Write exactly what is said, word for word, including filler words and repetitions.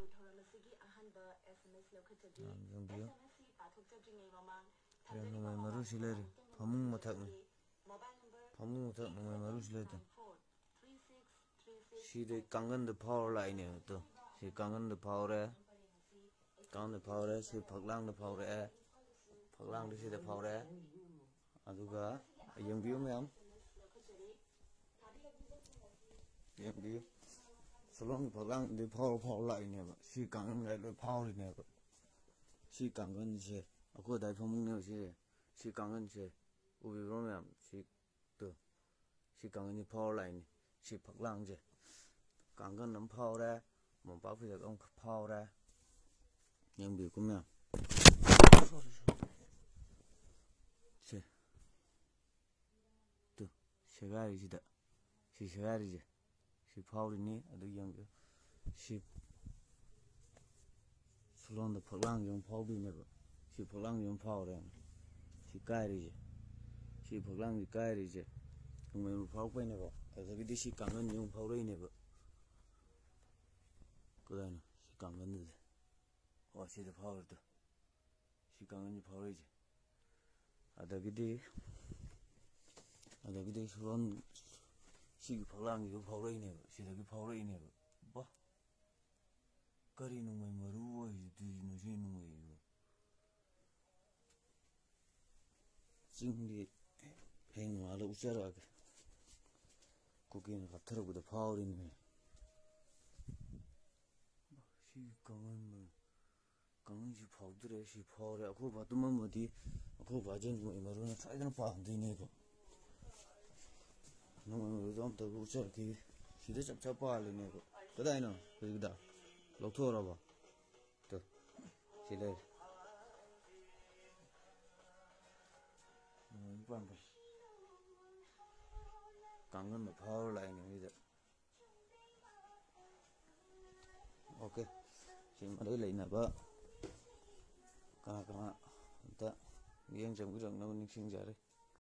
ꯊꯧꯔꯝ ꯑꯁꯤꯒꯤ ꯑꯍꯥꯟꯕ ꯑꯦꯁ ꯑꯦꯝ ꯑꯦꯁ ꯂꯧꯈꯠꯆꯒꯦ꯫ ꯌꯥꯝ ꯌꯦꯡꯕꯤꯌꯨ꯫ ꯑꯦꯁ ꯑꯦꯝ ꯑꯦꯁ ꯁꯤ ꯄꯥꯊꯣꯛꯆꯗ꯭ꯔꯤꯉꯩ ꯃꯃꯥꯡ ꯌꯥꯝ ꯊꯝꯖꯔꯤꯕ ꯅꯣꯡꯃꯩ ꯃꯔꯨꯁꯤ ꯃꯃꯥꯡ ꯂꯩꯔꯦ꯫ ꯐꯃꯨꯡ ꯃꯊꯛꯅꯤ꯫ ꯃꯣꯕꯥꯏꯜ ꯅꯝꯕꯔ ꯐꯃꯨꯡ ꯃꯊꯛ ꯅꯣꯡꯃꯩ ꯃꯔꯨꯁꯤ ꯂꯩꯔꯦ꯫ Four three six three six ꯁꯤꯗꯩ ꯀꯥꯡꯒꯟꯗ ꯐꯥꯎꯔ ꯂꯥꯛꯏꯅꯦꯕ꯫ ꯇꯣ, ꯁꯤ ꯀꯥꯡꯒꯟꯗ ꯐꯥꯎꯔꯦ꯫ ꯀꯥꯡꯒꯟꯗ ꯐꯥꯎꯔꯦ꯫ ꯁꯤ ꯐꯛꯂꯥꯡꯗ ꯐꯥꯎꯔꯛꯑꯦ꯫ ꯐꯛꯂꯥꯡꯗ ꯁꯤꯗ ꯐꯥꯎꯔꯛꯑꯦ꯫ ꯑꯗꯨꯒ ꯌꯦꯡꯕꯤꯌꯨ ꯃꯌꯥꯝ꯫ ꯌꯦꯡꯕꯤꯌꯨ꯫ ꯁꯨꯂꯣꯡꯒꯤ ꯐꯛꯂꯥꯡꯗꯤ ꯐꯥꯎꯔ ꯐꯥꯎꯔ ꯂꯥꯛꯏꯅꯦꯕ꯫ ꯁꯤ ꯀꯥꯡꯒꯟꯒꯥꯏ ꯂꯣꯏ ꯐꯥꯎꯔꯤꯅꯦꯕ꯫ ꯁꯤ ꯀꯥꯡꯒꯟꯁꯦ ꯑꯩꯈꯣꯏ ꯑꯗꯥꯏ ꯐꯃꯨꯡꯅꯦꯕ ꯁꯤ꯫ ꯁꯤ ꯀꯥꯡꯒꯟꯁꯦ ꯎꯕꯤꯕ꯭ꯔꯣ ꯃꯌꯥꯝ? ꯁꯤ ꯇꯨ꯫ ꯁꯤ ꯀꯥꯡꯒꯟꯁꯦ ꯐꯥꯎꯔ ꯂꯥꯛꯏꯅꯦ꯫ ꯁꯤ ꯐꯛꯂꯥꯡꯁꯦ꯫ ꯀꯥꯡꯒꯟ ꯑꯃ ꯐꯥꯎꯔꯦ꯫ ꯃꯣꯝꯄꯥꯛ ꯐꯤꯗꯛ ꯑꯃ ꯐꯥꯎꯔꯦ꯫ ꯌꯦꯡꯕꯤꯌꯨꯀꯣ ꯃꯌꯥꯝ꯫ ꯁꯦ꯫ ꯇꯨ, ꯁꯦꯒꯥꯏꯔꯤꯁꯤꯗ꯫ ꯁꯤ ꯁꯦꯒꯥꯏꯔꯤꯁꯦ꯫ ꯁꯤ ꯐꯥꯎꯔꯤꯅꯤ꯫ ꯑꯗꯨ ꯌꯦꯡꯕꯤꯌꯨ꯫ ꯁꯤ ꯁꯨꯂꯣꯟꯗ ꯐꯛꯂꯥꯡꯁꯦ ꯑꯃꯨꯛ ꯐꯥꯎꯗꯣꯏꯅꯦꯕ꯫ ꯁꯤ ꯐꯛꯂꯥꯡꯁꯦ ꯑꯃꯨꯛ ꯐꯥꯎꯔꯦ꯫ ꯁꯤ ꯀꯥꯏꯔꯤꯁꯦ꯫ ꯁꯤ ꯐꯛꯂꯥꯡꯁꯦ ꯀꯥꯏꯔꯤꯁꯦ꯫ ꯅꯣꯡꯃꯩ ꯑꯃꯨꯛ ꯐꯥꯎꯔꯛꯄꯩꯅꯦꯕ꯫ ꯑꯗꯨꯗꯒꯤꯗꯤ ꯁꯤ ꯀꯥꯡꯒꯟꯁꯦ ꯑꯃꯨꯛ ꯐꯥꯎꯔꯛꯏꯅꯦꯕ꯫ ꯀꯗꯥꯏꯅꯣ? ꯁꯤ ꯀꯥꯡꯒꯟꯗꯨꯗꯤ꯫ ꯑꯣ, ꯁꯤꯗ ꯐꯥꯎꯔꯦ ꯇꯨ꯫ ꯁꯤ ꯀꯥꯡꯒꯟꯁꯤ ꯐꯥꯎꯔꯛꯏꯁꯦ꯫ ꯑꯗꯒꯤꯗꯤ, ꯑꯗꯒꯤꯗꯤ ꯁꯨꯔꯣꯟ ꯁꯤꯒꯤ ꯐꯛꯂꯥꯡꯁꯤꯁꯨ ꯐꯥꯎꯔꯛꯏꯅꯦꯕ, ꯁꯤꯗꯒꯤ ꯐꯥꯎꯔꯛꯏꯅꯦꯕ꯫ ꯕꯥ! ꯀꯔꯤ ꯅꯣꯡꯃꯩ ꯃꯔꯨ ꯑꯣꯏꯔꯤꯗꯨꯅꯣ ꯁꯤ ꯅꯣꯡꯃꯩꯁꯤꯕꯨ? ꯆꯤꯡꯗꯤ ꯍꯌꯦꯡ ꯅꯣꯡꯉꯥꯜꯂ ꯎꯠꯆꯔꯛꯑꯒꯦ꯫ ꯀꯨꯀꯤꯅ ꯀꯥꯞꯊꯔꯛꯄꯗ ꯐꯥꯎꯔꯤꯅꯦ꯫ ꯁꯤ ꯀꯥꯡꯒꯟ ꯃꯔꯨ꯫ ꯀꯥꯡꯒꯟꯁꯤ ꯐꯥꯎꯗ꯭ꯔꯦ, ꯁꯤ ꯐꯥꯎꯔꯦ꯫ ꯑꯩꯈꯣꯏ ꯕꯥ ꯇꯨꯝꯃꯝꯃꯗꯤ ꯑꯩꯈꯣꯏ ꯕꯥꯁꯦ ꯅꯣꯡꯃꯩ ꯃꯔꯨꯅ ꯁꯣꯏꯗꯅ ꯄꯥꯟꯗꯣꯏꯅꯦꯕ꯫ ꯅꯣꯡꯃꯩ ꯃꯔꯨꯗꯣ ꯑꯝꯇ ꯎꯠꯆꯔꯛꯈꯤꯒꯦ꯫ ꯁꯤꯗ ꯆꯞ ꯆꯞ ꯄꯥꯜꯂꯤꯅꯦꯕ꯫ ꯀꯗꯥꯏꯅꯣ? ꯍꯧꯖꯤꯛꯀꯤꯗꯣ ꯂꯧꯊꯣꯛꯎꯔꯕꯣ? ꯇꯨ, ꯁꯤ ꯂꯩꯔꯦ꯫ ꯅꯣꯡꯃꯩ ꯄꯥꯟꯕ꯫ ꯀꯥꯡꯒꯟꯗ ꯐꯥꯎꯔ ꯂꯥꯛꯏꯅꯦ ꯁꯤꯗ꯫ ꯑꯣꯀꯦ꯫ ꯁꯤ ꯃꯔꯤ ꯂꯩꯅꯕ ꯀꯅꯥ ꯀꯅꯥ ꯑꯝꯇ ꯃꯤꯠꯌꯦꯡ ꯆꯪꯕꯤꯔꯛꯅꯕ ꯅꯤꯡꯁꯤꯡꯖꯔꯤ꯫